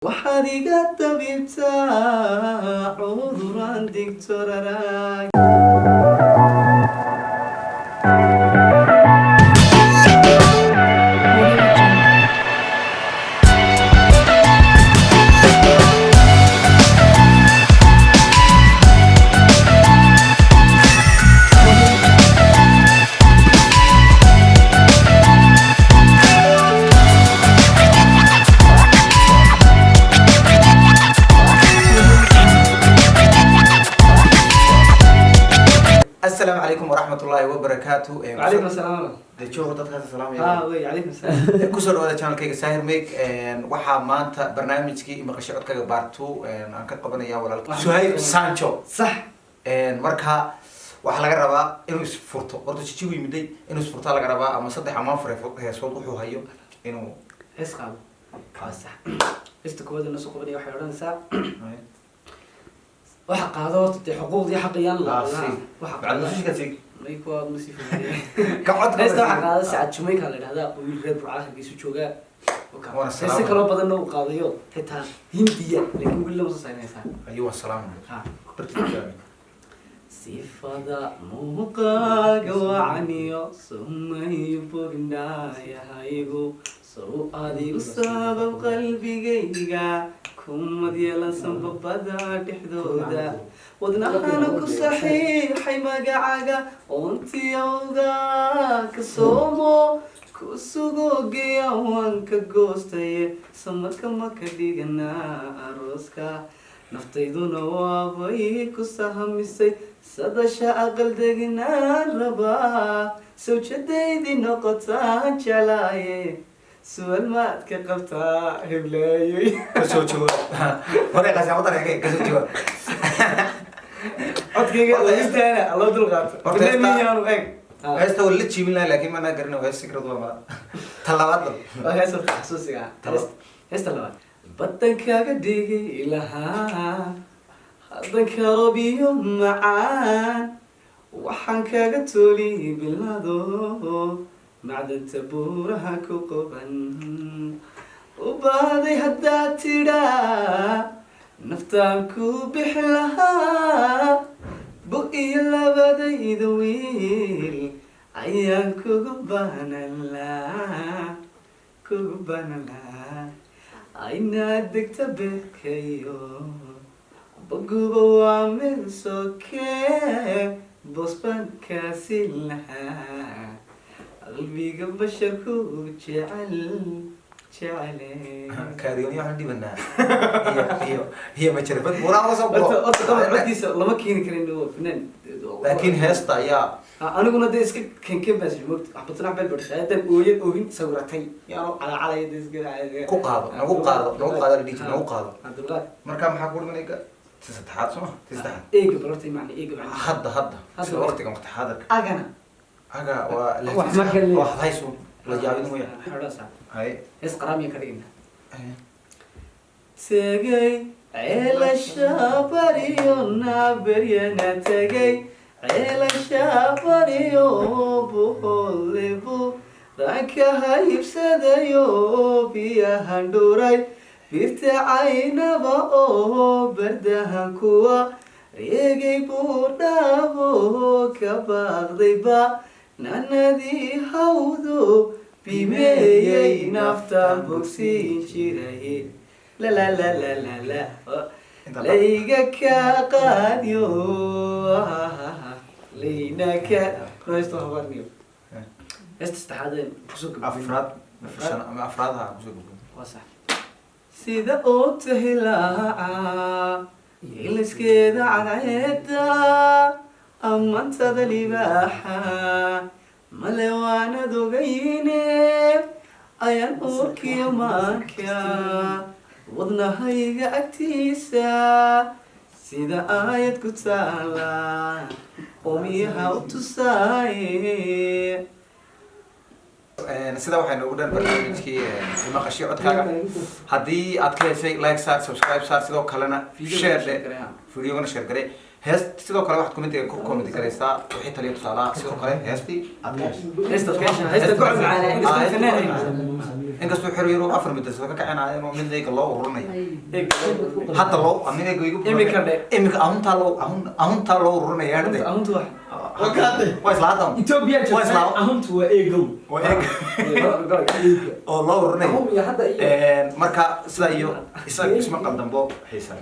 Waxaad iga tabiibtaa cuduraan digtoraraag. Audio Jungle. Asalaamu calaykum waraxmat ullaahi wabarakaatu. Calaykum asalaam. De joogo dadkaas salaamaya. Ha wey, calaykum asalaam. Kusoo dhawaada channelkayga Sahir Make. Waxaa maanta barnaamijkii Maqasho Codkaga part 2 aan ka qabanaya walaalka Suhayb Sancho. Sax. Marka waxaa laga rabaa inuu isfurto. Horta jijigu yimiday, inuu isfurtaa laga rabaa, ama saddex ama afar heesood wuxuu hayo inuu Hees qaado. Waa sax. Heesta koowaad ee noo soo qabanaya waxay odhanaysaa, waxa qaado horta dee xuquuqdii xaqiyaan la Ah, si. waxa Bacd musishka si. May kuwa ma sii fogeeyay. Ka codka. Heesta waxa qaada Sacad Jumayka la yidhahdaa oo wiil reer Burcaa Hargeysa joogaa. Waana Heese salaam. kaloo badanna uu qaadayo, xitaa Hindiya, laakiin weli lama soo saarinaysaa. Ayuu waa salaam. Ha. Sifada muuqaaga wacaniyo sumay bogndhayahaygu sow adigu sabab qalbigayga kumad yeelansan babada dhexdooda, wadnahana ku saxiixay magacaga, oontiyowga ka soomo ku sugogeya waan ka goostaye, samarka maka dhiganaa arooska, naftayduna waabay ku sahamisay, sadasha aqal degnaan rabaa, sawjadaydii noqotaan jeclaaye, su'aal maad ka qabtaa, heblaayey? Kasoo jawaab hore qasaamada reegay, kasoo jawaab. Codkayga lagistaana loo dulqaato. Horta miyaanu eeg. Heesta waa la jiibin lahaa, laakiin manaa garin. Hees sikrad waa mala talabaad bal. Waa hees horta xasuusiga ah. Heesta labaad badankaaga dhigi lahaa, haddanka robiyo macaan waxaan kaaga tooli bilado, macdanta buuraha ku qoban u baahday, haddaad tidhaa naftaan ku bixi lahaa, bu iyo labadayda wiil ayaan kugu baanan lahaa, kugu baanan lahaa, aynaad degta beerkayo baguba waa meel sokee, bosbaan kaasin lahaa, qalbiga basharku jecel jecele. Kaariyooniya waxaan dhibanaa iyo majarafad buuraa soo Horta horta guro. Qaba codkiisa lama keeni karin, waa fanaan. Laakiin heesta ayaa Aniguna dee iska kenken baan sii mogta wax batanax beel badhashay ooyad oohin sawiratay yaano calacalaya dee iska Ku qaado, nagu qaado, nagu qaado la dhihi jiray, nagu qaado. Dulqaad. Marka maxaa ku dhimanaya? Ti saddexaad soo ma? Ti saddexaad. Eega bal horta macna, eega macna. Hadda hadda. Hadda. Sida waqtigan, waqti xaadirka. Agana. Aga waa Wax marka la- waa hadhaysu la yaabin mooyaan. Waxay odhanaysaa Hay. hees qaraamiya ka dhigina. Tegay ceelasha baryo naaberyana, tegay ceelasha baryo buholebu ranka hayibsadayo, biyahan dhuray birta caynaba oo bardahan kuwa reegay buu dhaabo, ka baaqdayba nanadii hawdo, bimeeyey naftaan bogsiin jiray, la la la la la la, layga ka qaadyo, layna ka heesta habarniyo. Heesta saddexaad een kusoo gabagabeyn. Afraad, shan ama afraad ha kusoo gudbin. Waa sax. Sida oo tahilaaca iliskeeda cadceeda, amantada libaaxa male waanad ogayne, ayaan uurkiyo maanka wadnahayga agtiisa sida aayad ku taala, qomiyaha u tusaaye. Sidaa waxay noogu dhan barnaamijkii Maqashii Codkaaga. Haddii aad ka heshay, like saar, subscribe saar, sidoo kalena Video share share dhe garee. Videogana share garee. Hees sidoo kale waxaad commentiga ku comment karaysaa wixii taliya tusaalaha, sidoo kale heestii aad ka heshay. Heesta ka heshay, heesta gocol macaana, inkastoo fanaan ahayn. Inkastuu xer yaro afar midasood ka kacinaayeen oo mid eega loo ururinayo hadda loo amin eega igu Imika dhe. Imika ahuntaa loo ahuntaa loo ururinaya hadde. Ahuntu wax. Wakaade. Waa isla hadda. Ethiopia Waa isla joogtaa, ahuntu waa eegow. Waa eeg oo loo ururinayo. Ahun iyo hadda iyo Marka sidaa iyo isaga isma qaldambo xiisa.